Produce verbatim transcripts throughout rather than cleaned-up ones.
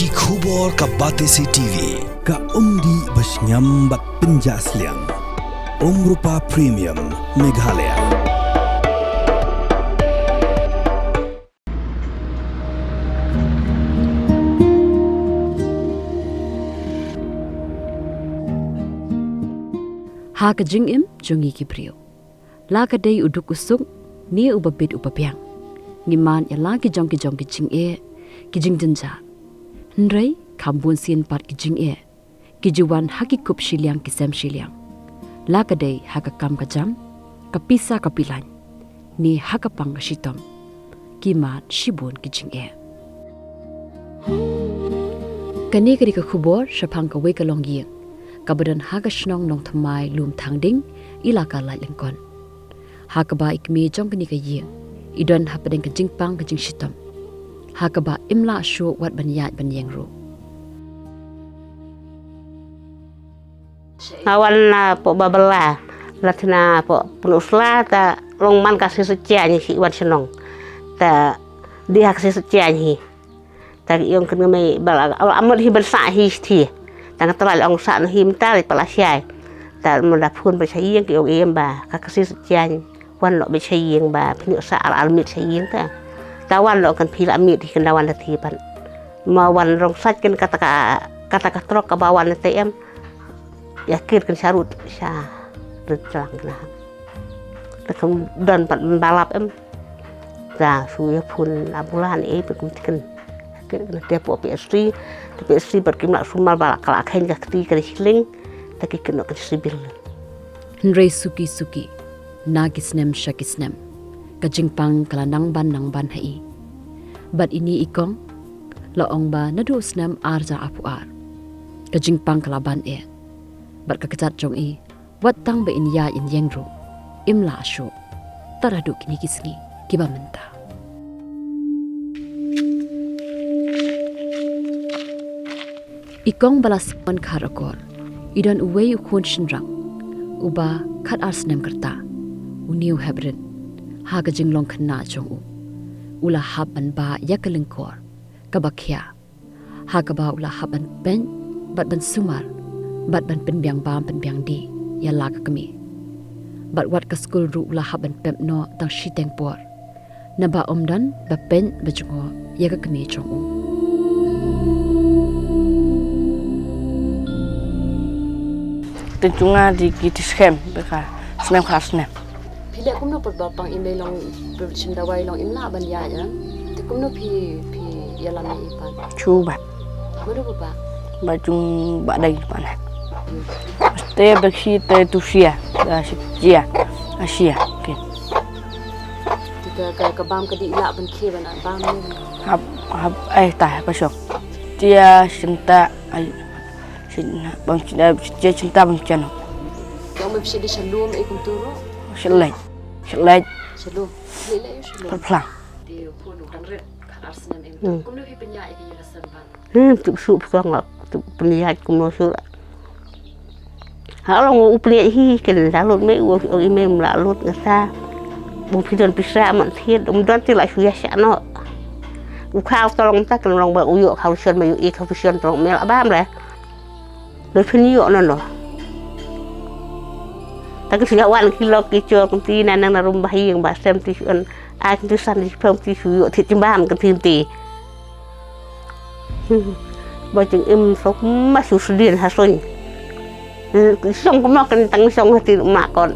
Ki khubor ka Batesi T V. Ka umdih ba shngiam bad pynjah sliang. Umrupa Premium Meghalaya. Ha ka jingim jong ngi ki briew, la ka dei u duk u suk ne uba bit uba biang, ngi mad ïa la ki jong ki jong ki jingeh, ki jingjynjar. Hynrei kham bun sien pat ki jingeh ki ju wan ha ki kup shiliang ki sem shiliang, la ka dei ha ka kam ka jam, ka pisa ka pilain, ne ha ka pang ka shitom, ki mad shibun ki jingeh. Kane ka dei ka khubor shaphang kawei ka longïing kaba don ha ka shnong Nongthymmai Lumthangding, ilaka Laitlyngkot, ha kaba i kmie jong kane ka ïing i don hapdeng ka jingpang ka jingshitom, ha kaba im lah shuh wat ban ïaid ban ïeng ruh. Nga wan napoh Babala, la thna poh Pynursla, ta long man ka Ksiew Saitjaiñ hi wan shnong. Ta dih ha Ksiew Saitjaiñ hi. Ta ki ong kynmaw ba la, la mut hi ban sah hi sthi. Ta nga trai la ong sah noh hi mynta, la pala shai. Ta mut da phone ba sha ïing ki ong em ba ka Ksiew Saitjaiñ. Wan noh beit sha ïing ba pynïoh sah ar ar miet sha ïing ta. Ta wan noh kan phi la miet hi kan da wan da thi pat. Ma wan rong sait kan kata ka, kata ka trok kaba wan te em. Ïa kir kan sha rut sha rut tlang kna. Ta kam don pat balap em. Ta shu ïa phone ambulance ei pat kum tiken. Kir kan te poh P H C, te P H C pat kim lah sumar ba la ka la khein ka kti ka shilling. Ta ki kynnoh kan civil. Hynrei suki suki, na ki snem sha ki snem, ka jingpang ka la nang ban nang ban ha i. Bad ine i kong la ong ba naduh u snem ar hajar arphew ar ka jingpang ka la ban eh. Bad ka kjat jong i, wat tang ba in ïaid in ïeng ruh, im lah shuh. Tar haduh kine ki sngi kiba mynta. I kong ba la sngewkhar akor, i don uwei u khun shynrang uba khat ar snem ka rta, une u hep rit. Ha ka jinglong khynnah jong u, u la hap ban bah ïa ka lyngkor kaba khia, ha kaba u la hap ban peit bad ban sumar bad ban pynbiang bam pynbiang dih ïa la ka kmie. Bad wat ka skul ruh u la hap ban pep noh tang shiteng por, naba um don ba peit ba jngoh ïa ka kmie jong u. Te jngoh di ki ti skhem, bad ka snem kha snem. Phi leh kumno pat ba pang i mei long, shim dawai long im lah ban ïaid, eh? Te kumno phi, phi ïalam ïa i pat? Shu bat. Kumno ba ba? Ba jung ba dai pa na. Te ba khi te tu sia, ba si sia. A sia. Okay. Te ka, ka, ka bam ka dih i lah ban khie ban bam ne? Hap, hap, eh, ta, pa shok. Tia, senta, ai, senta, bam, senta, tia, senta, bam, chano. Ka um ba phi dih sha lum, eh, kumtu ruh? Sha leit. Sha leit. Sha lum. Leh, leh, sha lum. Plang, plang. Te u khun u hynriew khat ar snem em. Hmm. Kumno phi pynïaid ïa ki ïa ka sem ban? Hmm, tu shu phi kong la, tu pynïaid kumno shu. Ha long u pynïaid hi ken la lut mei, u ong i mei um la lut nga sa. Bun phi don pisa man thied, um don te la shu ïa sha noh. U khaw tolong ta ken long ba u ïoh khaw shen ma ïoh i khaw shen tolong mei la bam le. Lo phin ïoh no no. Ta ki shu ïa wan ki lok ki chor kumti na nang na rum ba hiang ba sem ti shu an. Ai kumti san ti phem ti shu ïoh ti chimbam kumti kumti. Ba jingim sok ma shu sdien ha soñ. Song kumno kan tang song ha ti ma kon.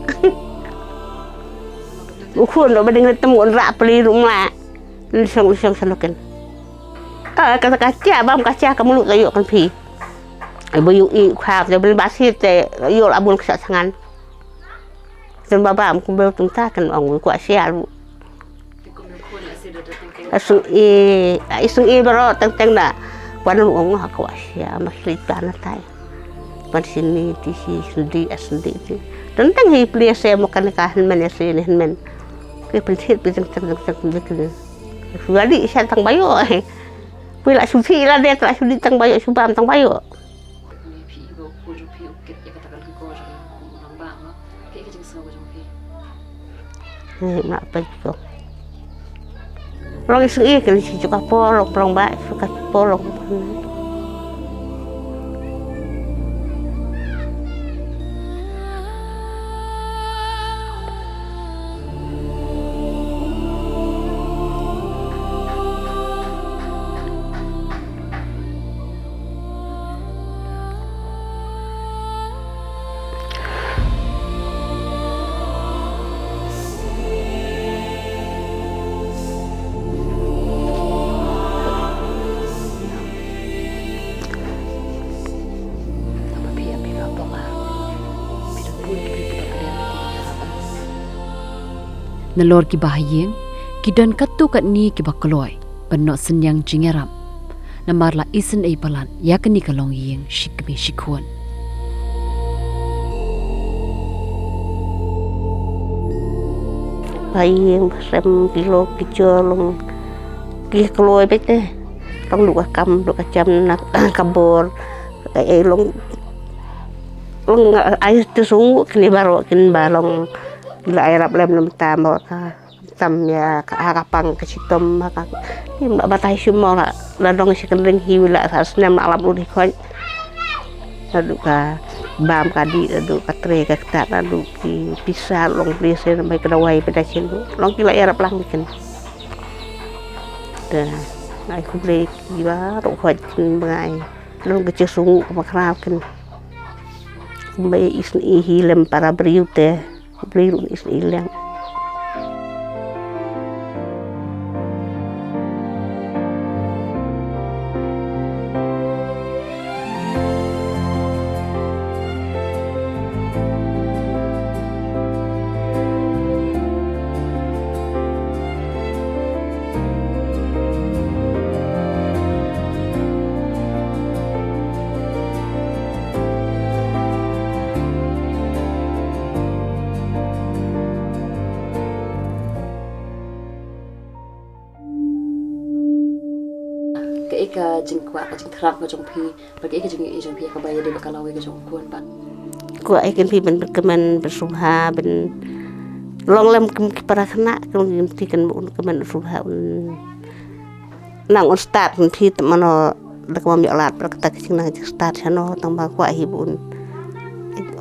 U khun lo ba ding tem un ra pli ru ma. Song song sano ken. Ah, kata ka chia bam ka chia ka mulu ta ïoh kan phi. Ai ba ïoh i kha te bel ba si te ïoh la bun ka sa sangan. Tem ba bam kum bel tung ta kan ong wi kwah sia lu. Isung i, isung i baro teng teng da. Wan ong ha kwah sia ma sli ta na tai. Pan sini ti si sendi a sendi ti. Teng teng hi pli se mo kan ka hen men se ni hen men. Ke pen thit pi teng teng teng teng teng. Sudah di sa tang bayo. Pui la sufi la de tra sudi tang bayo subam tang bayo. Hei, nak apa itu? Long isu i kan si juga polong polong ba suka polong. Nalor kiba ha ïing ki don katto katne kiba kloi ban noh synñiang jingïarap, namar la isynei palat ïa kane ka longïing shi kmie shi khun. Ba ïing ba sem ki lok ki jor long ki kloi beit te. Long duh ka kam duh ka jam na ka bor. Ka ei long long ai te sung kine baroh kin ba long la ai rap lem lem tam ba ka tam ïa ka ha ka pang ka chitom ha ka. Im la batai shim mo la la dong shi kan ring hi la sa snem la lam uri khoi. Naduh ka bam ka dih, naduh ka tre ka kta, naduh ki pisa long pli se nambai ka dawai peda shin. Long ki la ïarap lang kin. Te ngai khublei ki baroh khoi kin ba ngai. Long ka che sungu ka ba khraw kin. Kumbai isynei hi lem para briew te. Briew isynei leng. Kaei ka jingkwah, ka jingthrang ka jong phi, bad kaei ka jingïohi jong phi ïa kaba ïadei bad ka lawei ka jong u khun pat? Kwah ïa kin phi ban, ban kmen ban sngewbha ban long lem kum ki para khynnah, kum kin phi kan un kmen sngewbha un nang un stad kin phi te mano da ka bym ïoh lad bad kata ka jingnang jingstad shano tang ba kwah hi ba un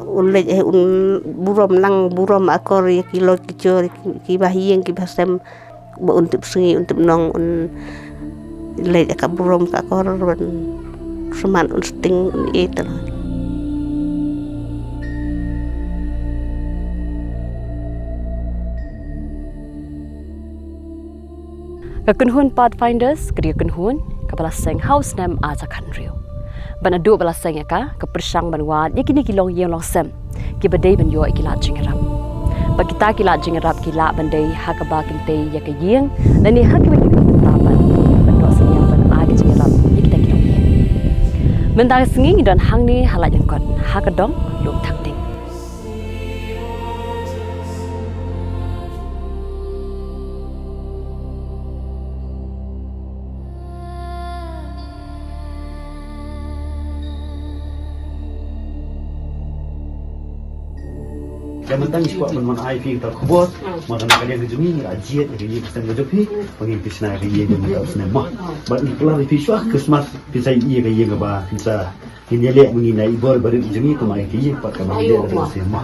un leit hi un burom nang burom akor ïa ki lok ki jor ki ba ha ïing ki ba sem. Ba un tip sngi un tip nong un leit ka burom ka kor ban smat un sting un ïeit. Ka kynhun Pathfinders ka dei ka kynhun kaba la seng ha u snem ar hajar khathynriew. Bad naduh ba la seng ïa ka, ka pyrshang ban wad ïa kine ki longïing longsem kiba dei ban ïoh ïa ki lad jingïarap. Bad kita ki lad jingïarap ki lah ban dei ha kaba kin tei ïa ka ïing lane ha kiwei kiwei ki bynta ban, ban noh synñiang ban ai ka jingïarap ïa kita ki longïing. Mynta ka sngi ngi don hangne ha Laityngkot ha ka dong Lum Thangding. Ïa mynta ngi sngewbha ban wan ai phi kata ka khubor. Mo, na ka liang ka jong ngi ngi la jied ïa ka ïing ka sem ka jong phi. Ba ngin pynshna ïa ka ïing jong ngi mynta u snem mo. Bad ngi pynlong ïa phi shuwa Christmas phin sa ïohi ïa ka ïing kaba phin sa Ngin ïaleh ba ngin ai i bor barit jong ngi kumba ai ka ïing pat kaba ngin ïaleh ba ngin shem mo.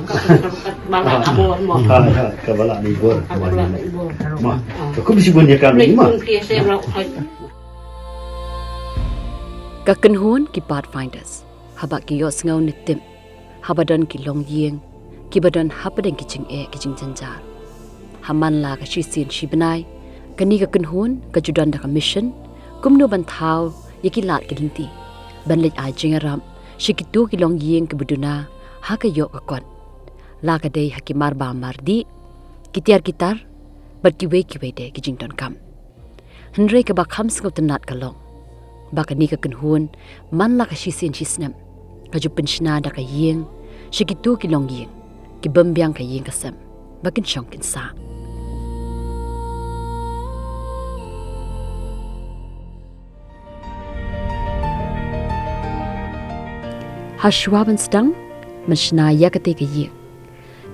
Ba la i bor mo. Ha, ha, kaba la i bor mo. Mo. Ka kum shibun ïa ka mo. Ka kynhun ki Pathfinders haba ki ïohsngew ne tip haba don ki longïing kiba don hapdeng ki jingeh ki jingjynjar. Ha man la ka shisien shi bnai, kane ka kynhun ka ju don da ka mission kumno ban thaw ïa ki lad ki lynti ban leit ai jingïarap sha kito ki longïing kiba duna ha ka ïoh ka kot, la ka dei ha ki marbam mardih, ki tiar ki tar bad kiwei kiwei de ki jingdonkam. Hynrei kaba kham sngewtynnat ka long ba kane ka kynhun man la ka shisien shi snem ka ju pynshna da ka ïing sha kito ki longïing ki bym biang ka ïing ka sem ba kin shong kin sah. Ha shuwa ban sdang ban shna ïa kata ka ïing,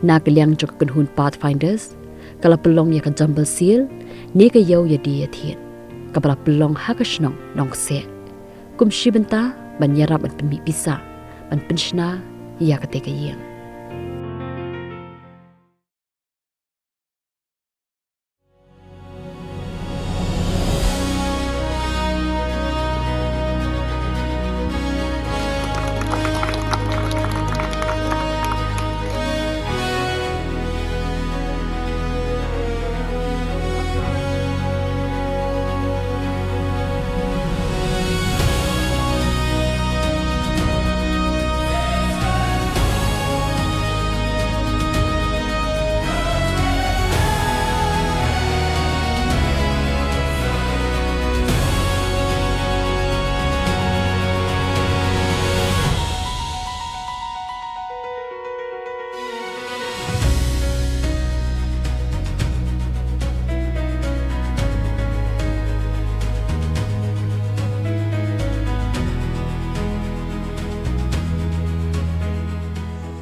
na ka liang jong ka kynhun Pathfinders ka la pynlong ïa ka jumble seal ne ka ïew ïadie ïathied kaba la pynlong ha ka shnong Nongkseh kum shi bynta ban ïarap ban pynmih pisa ban pynshna ïa kata ka ïing.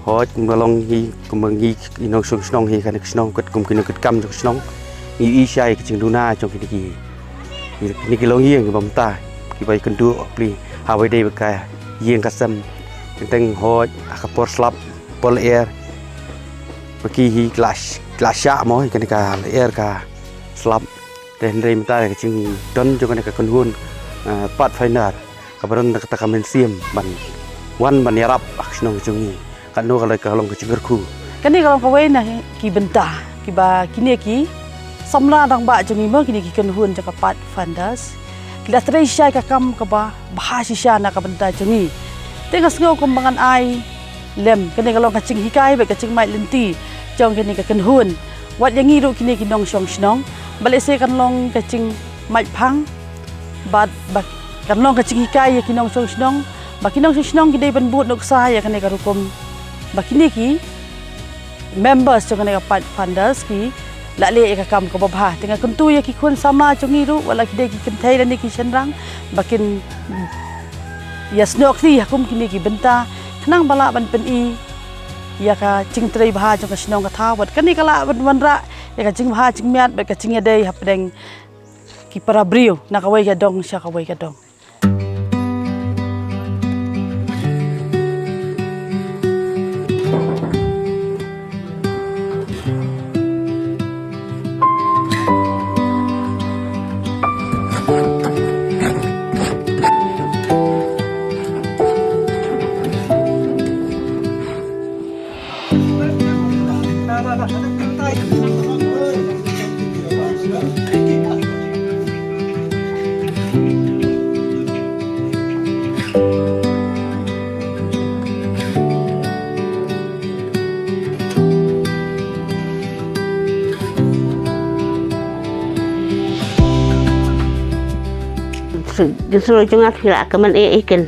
Hooid, kumba long hi, kumba ngi, i nongshong shnong hi, kane ka shnong, katkum ki nongkitkam jong ka shnong. Ngi i shai ka jingduna jong kine ki, kine ki longïing kiba mynta, kiba ïakynduh pli ha kaba ïadei bad ka ïing ka sem. Teng teng hooid, ha ka por slap, por lyer. Ba ki hi ki la sh-, ki la shah mo, hi kane ka lyer ka slap. Te hynrei mynta ka jingdon jong kane ka kynhun, eh, Pathfinder, kaba don da kata ka mynsiem ban wan ban ïarap ha ka shnong jong ngi. Katno ka la ka long ka jingkyrkhu. Kane ka long kawei na ki bynta kiba kine ki samla rangbah jong ngi mo, kine ki kynhun jong ka Pathfinders, ki la trei shai ka kam kaba bha shisha na ka bynta jong ngi. Te nga sngew kumba ngan ai lem, kane ka long ka jinghikai bad ka jingmait lynti jong kane ka kynhun. Wat ïa ngi ruh kine ki nongshong shnong, ba lehse kan long ka jingmait phang, bad ba kan long ka jinghikai ïa ki nongshong shnong, ba ki nongshong shnong ki dei ban bud nuksa ïa kane ka rukom, ba kine ki members jong kane ka Pathfinders ki la leh ïa ka kam kaba bha. Te nga kyntu ïa ki khun samla jong ngi ruh, wat la ki dei ki kynthei lane ki shynrang, ba kin ïasnoh kti ha kum kine ki bynta, khnang ba lah ban pyni ïa ka jingtrei bha jong ka shnong ka thaw, bad kane ka lah ban wanrah ïa ka jingbha jingmiat bad ka jingïadei hapdeng ki para briew na kawei ka dong sha kawei ka dong. Jingsngewsih jong nga ki la kmen eh iken.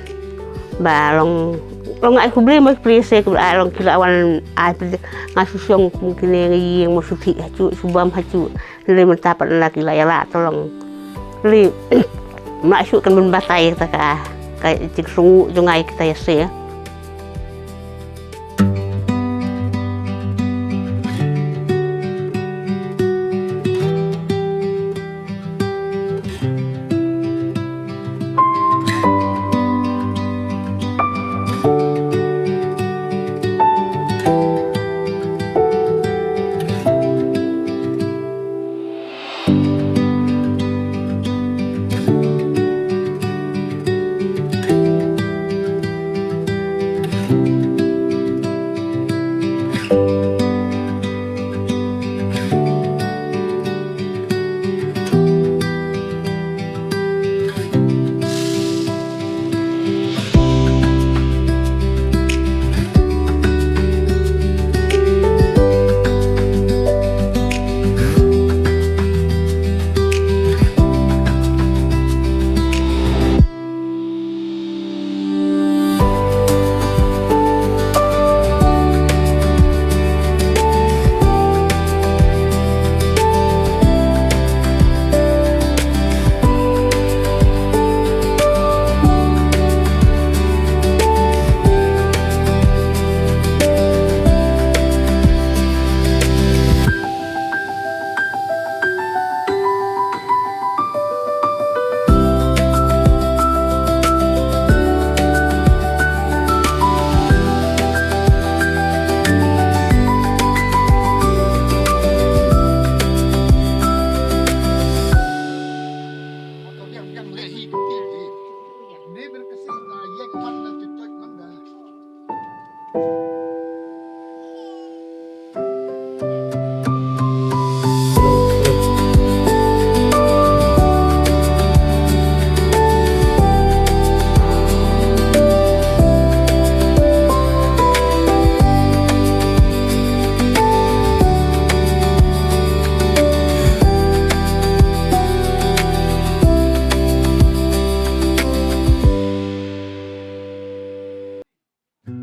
Ba long, long ai khublei mo pli se khublei ai long ki la wan ai pli nga shu shong kum kine ngi ïing mo shu thik hajuh shu bam hajuh. Lei mynta pat la ki la ïa la to long. Lei ma shu kan ban batai ta ka, ka jingsngew jong nga ïa kita ïa se.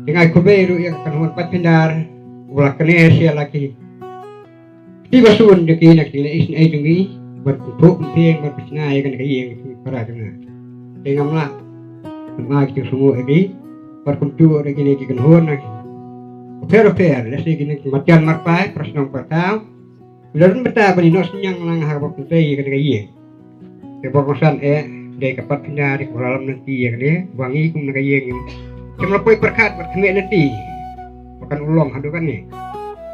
Te nga ai khublei ruh ïa ka kynhun Pathfinder, u la kane sia la ki. Kti ba sun jong ki na ki leh isynei jong ki, bad kumjuh kumjuh bad pynshna ïa kane ka ïing ki para jong nga. Te ngam lah. Ngam ai ki jingsngew ïa ki, bad kumjuh ruh kine ki kynhun na ki. Pher pher, lehse kine ki marjan marpai, para shnong para thaw. Lada mynta ban ïa noh synñiang lang ha kaba pyntrei ïa kane ka ïing. Te ba kongsan eh, dei ka pat pynda, dei ka ba lam nanti ïa kane, ba ngi kum na ka ïing. Shem la poi pyrkhat bad khmih nanti. Ba kan urlong haduh kane.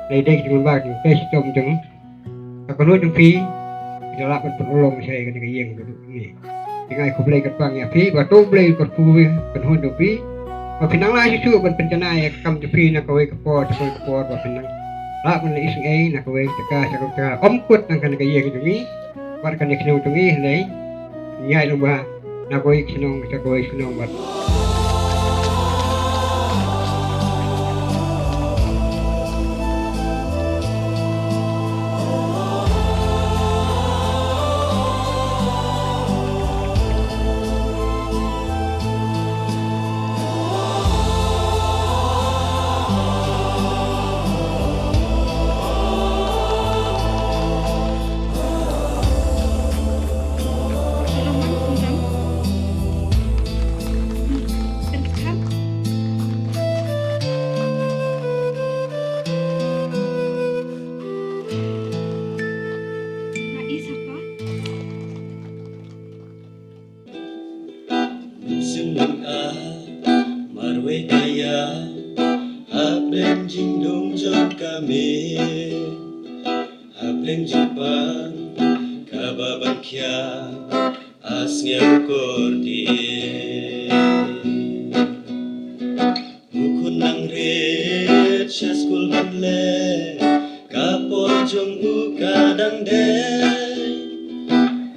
Dei dei ki jingmynba ki jingtrei shitom jong ka kynhun jong phi, phi la lah ban pynurlong sha ïa kane ka ïing ka duk ni. Te nga ai khublei kyrpang ïa phi, ba to U Blei u kyrkhu ïa ka kynhun jong phi. Ba phin nang lah shuh shuh ban pynjanai ïa ka kam jong phi na kawei ka por sha kawei ka por, ba phin nang lah ban leh isynei na kawei ka jaka sha kawei ka jaka. Ym kut na kane ka ïing jong ngi bad kane ka kynhun jong ngi, hynrei ngi ai lyngba na kawei ka shnong sha kawei ka shnong bad Sngewbha marwei ïa hapdeng jingdum jong ka miet, hapdeng jingpang kaba ban khia, a sngew kordit. U khun nang rit sha skul ban leh, ka por jong u ka dang dei.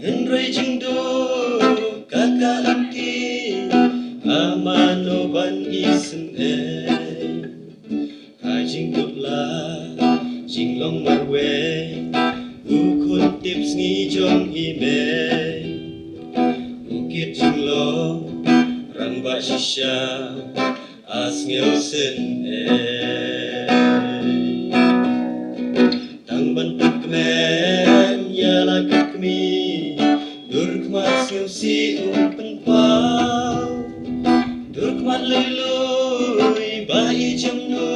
Hynrei jingduh ka ka lynti, a mano ban isynei. Ha jingduh la jinglong marwei, u khun tip sngi jong i mei. U kit jinglong rangbah shisha, a sngew syn ei. Tang ban pynkmen ïa la ka kmie, dur khmat sngewsih um pynpaw. Dur khmat lui lui ba i jong nu,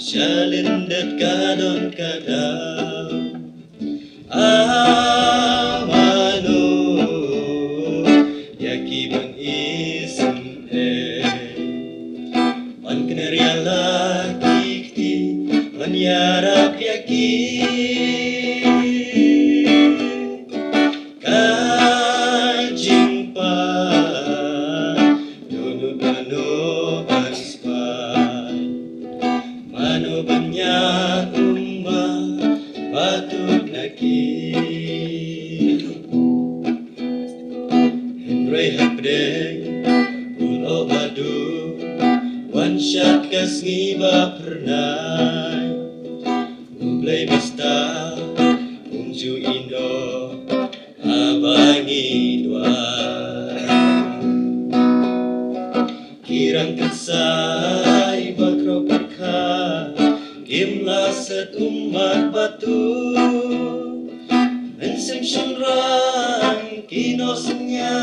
sha lyndet ka don ka daw. A mano ïa ki ban isynei, ban kner ïa la ki kti, ban ïarap ïa ki. Ka jingpang, dohnud mano ban spah, mano ban ïa ummat, ba tut na ki. Hynrei hapdeng u lyoh ba duk, wan shad ka sngi ba phyrnai. U Blei ba stad um ju ïehnoh, haba ngi duwai. Ki rang kynsai ba khraw pyrkhat, kim lah set ummat ba tut. Mynsiem shynrang ki noh synñia,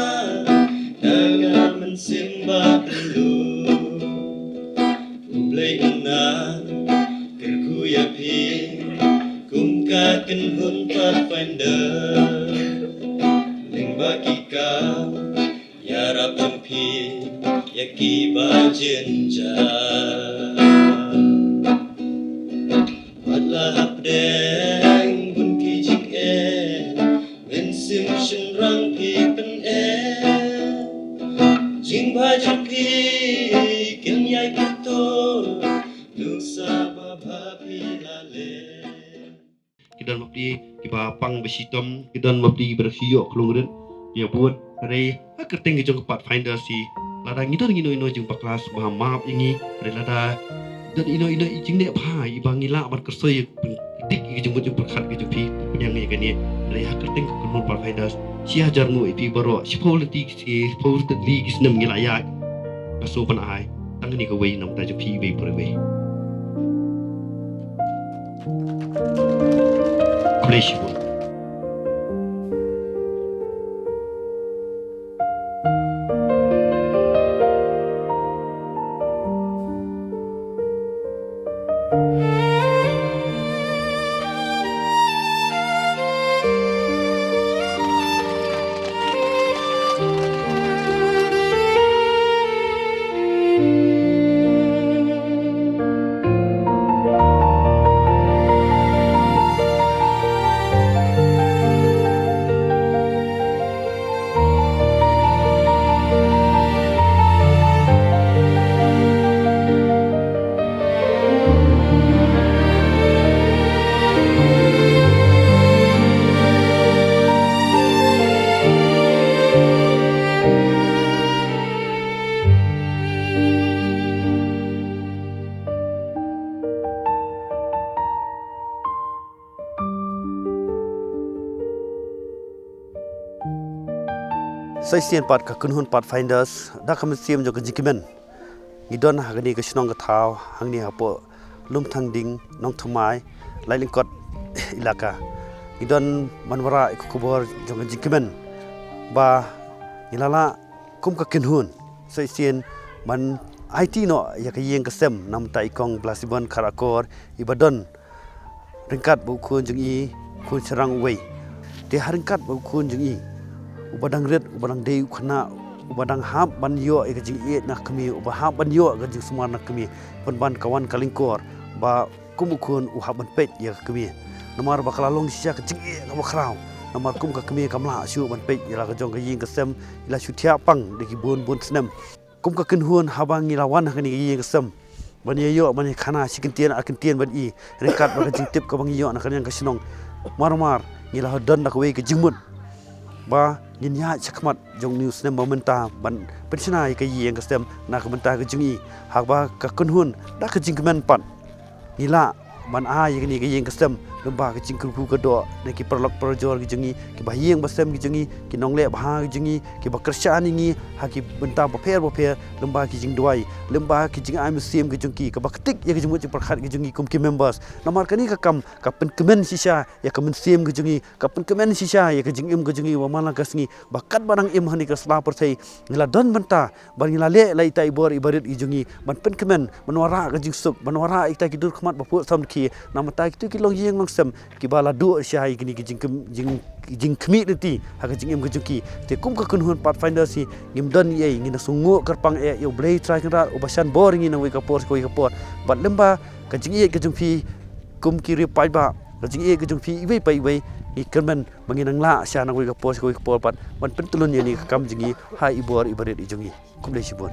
da ka mynsiem ba kynduh. U Blei u nang kyrkhu ïa phi, kum ka kynhun Pathfinder. Lyngba ki kam ïarap jong phi ïa ki ba jynjar. Wat la hapdeng bun ki jingeh, mynsiem shynrang phi pyneh. Jingbha jong phi kin ïai kyntu, nuksa babha phi la leh. Ki don bapli kiba pang ba shitom, ki don bapli kiba dang shu ïoh klung rit. Ïa bud, hynrei ha kyrteng ka jong ka Pathfinder shi, lada ngi don ino ino jingbakla sngewbha map ïa ngi, hynrei lada don ino ino i jingneh bha iba ngi lah ban kyrsoi ïa ka jingmut jingpyrkhat ka jong phi, pynïang ïa kane. Hynrei ha kyrteng ka kynhun Pathfinder, shi hajar nguh ïa phi baroh, shiphew lynti ki sngi, shiphew lynti ki snem ngi la ïaid. Nga sngewbha ban ai tang kane kawei na ka bynta jong phi iwei pa iwei. Khublei shibun. Te shisien pat ka kynhun Pathfinders da ka mynsiem jong ka jingkmen, ngi don ha kane ka shnong ka thaw hangne hapoh Lumthangding, Nongthymmai, Laitlyngkot ilaka. Ngi don ban wanrah ïa ka khubor jong ka jingkmen ba ngi la lah kum ka kynhun sa shisien ban aiti noh ïa ka ïing ka sem na ka bynta i kong Blasibon Kharakor, iba don ryngkat bad u khun jong i, khun shynrang uwei. Te ha ryngkat bad u khun jong i, uba dang rit, uba dang dei u khynnah, uba dang hap ban ïoh ïa ka jingïeit na ka kmie, uba hap ban ïoh ka jingsumar na ka kmie, pynban ka wan ka lyngkor ba kum u khun u hap ban peit ïa ka kmie. Namar ba ka la long shisha ka jingeh kaba khraw. Namar kum ka kmie kam lah shuh ban peit ïa la ka jong ka ïing ka sem, i la shu thiah pang da ki bun bun snem. Kum ka kynhun, haba ngi la wan ha kane ka ïing ka sem ban ïa ïoh ban ïa khana shi kyntien ar kyntien bad i, ryngkat bad ka jingtip kaba ngi ïoh na ka liang ka shnong, mar mar ngi la don da kawei ka jingmut ba ngin ïaid shakhmat jong une u snem ba mynta ban pynshna ïa ka ïing ka sem na ka bynta ka jong i. Haba ka kynhun da ka jingkmen pat ngi lah ban ai ïa kane ka ïing ka sem lyngba ka jingkyrkhu kyrdoh na ki paralok parajor ki jong i, ki bahaïing bahasem ki jong i, ki nongleh bha ki jong i, kiba kyrshan ïa ngi ha ki bynta bapher bapher, lyngba ki jingduwai, lyngba ki jingai mynsiem ki jong ki, kaba ktik ïa ka jingmut jingpyrkhat ki jong i kum ki members. Namar kane ka kam ka pynkmen shisha ïa ka mynsiem ki jong i, ka pynkmen shisha ïa ka jingim ki jong i ba man la ka sngi ba katba dang im ha kane ka sla pyrthei ngi la don bynta ban ngi la leh la ïa ita i bor i barit i jong i ban pynkmen, ban wanrah ka jingsuk, ban wanrah ïa ita ki dur khmat ba pud samrkhie na ka bynta kito ki longïing longsem kiba la duh shisha ïa kine ki jingkmen, jing, jingkhmih lynti ha ka jingim ka jong ki. Te kum ka kynhun Pathfinders hi ngim don ei ei, ngi nang sngewnguh kyrpang eh ïa U Blei Trai Kynrad uba shan bor ïa ngi na kawei ka por sha kawei ka por. Bad lyngba ka jingïeit ka jong phi kum ki riew paidbah, ka jingïeit ka jong phi iwei pa iwei, ngi kyrmen ba ngin nang lah shisha na kawei ka por sha kawei ka por pat ban pyntylun ïa kane ka kam jong ngi ha i bor i barit i jong ngi. Khublei shibun.